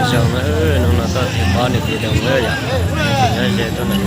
Zoo na, hnub no tuaj tiv pob niam tiv doo lawm yom, nyob ze tuaj ntawm no.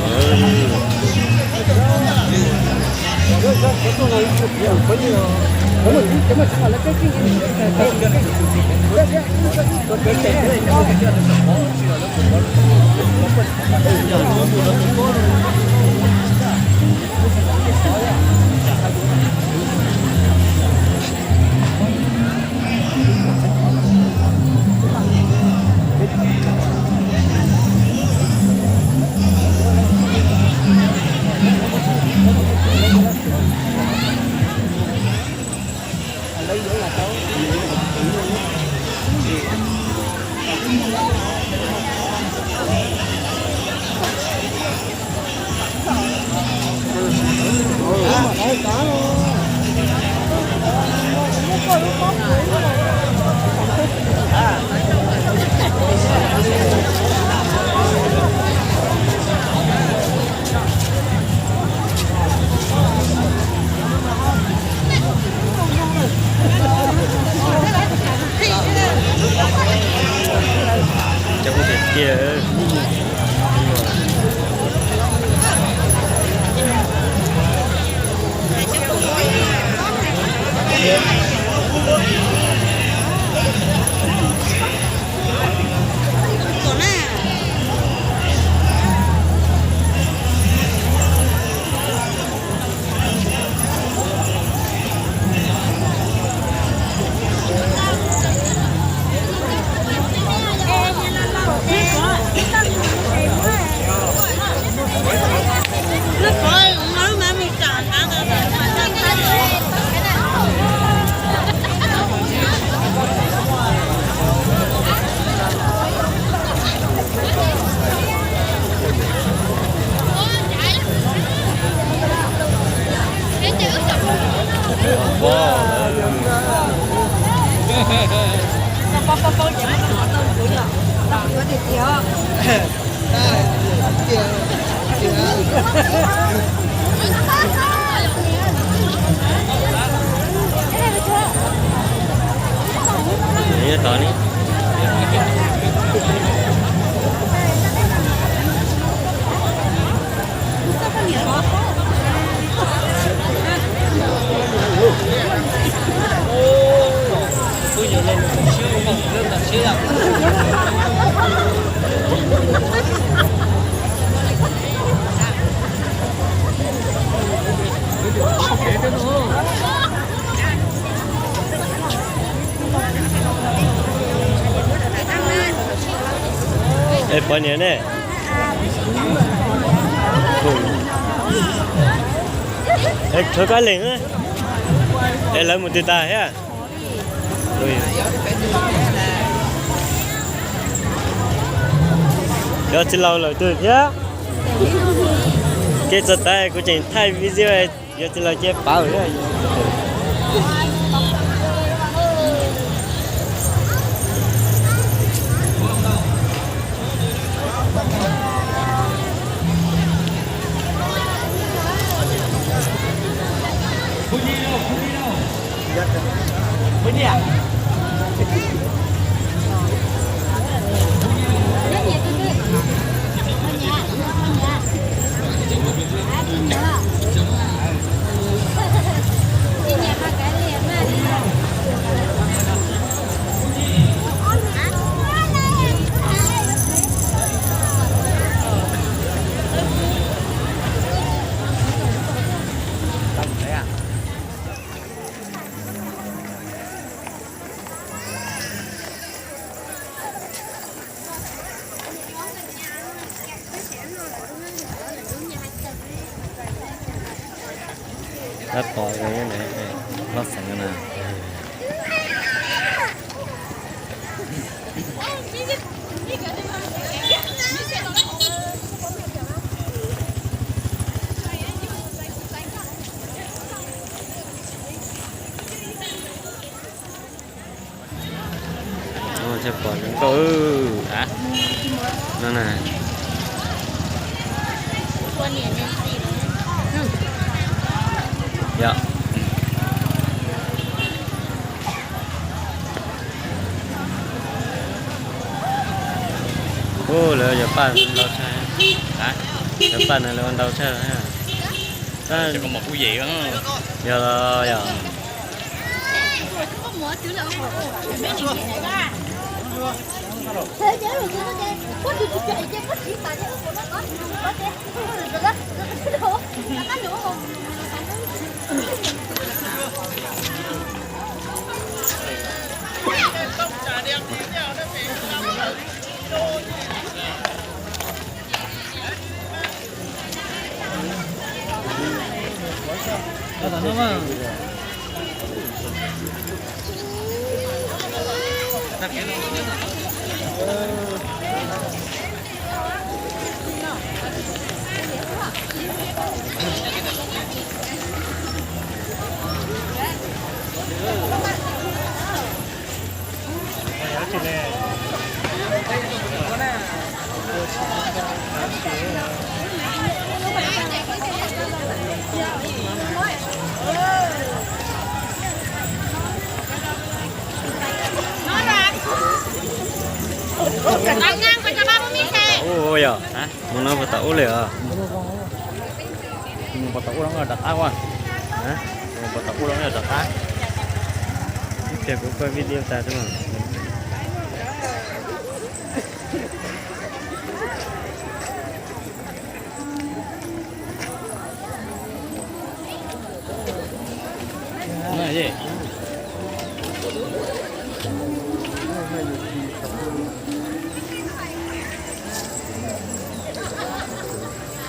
Coob tiag tiag. Es poj niam ne? Thov koj leej, es lawv mus twg tag thiab? Cov txiv laus lawm twg thiab? Kev txog tas kuv tseem thaij video, yog txiv laus ces pauv thiab. Tab tom los xeev na. Pom zoo nkauj a. No na. Yog. Ub, lawv yuav paj ntau tshaj. Lawv paj no lawv ua ntau tshaj. Yog los yog. Ub, yog mus no puas tau ub li os? Mus puas tau ub los rov qab ua? Mus puas tau ub los rov qab? Ib pliag kuv kuaj video tas xwb mas.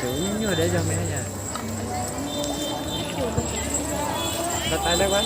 Nyuaj nyuaj deb zog me yom. Nqa tais dab ua.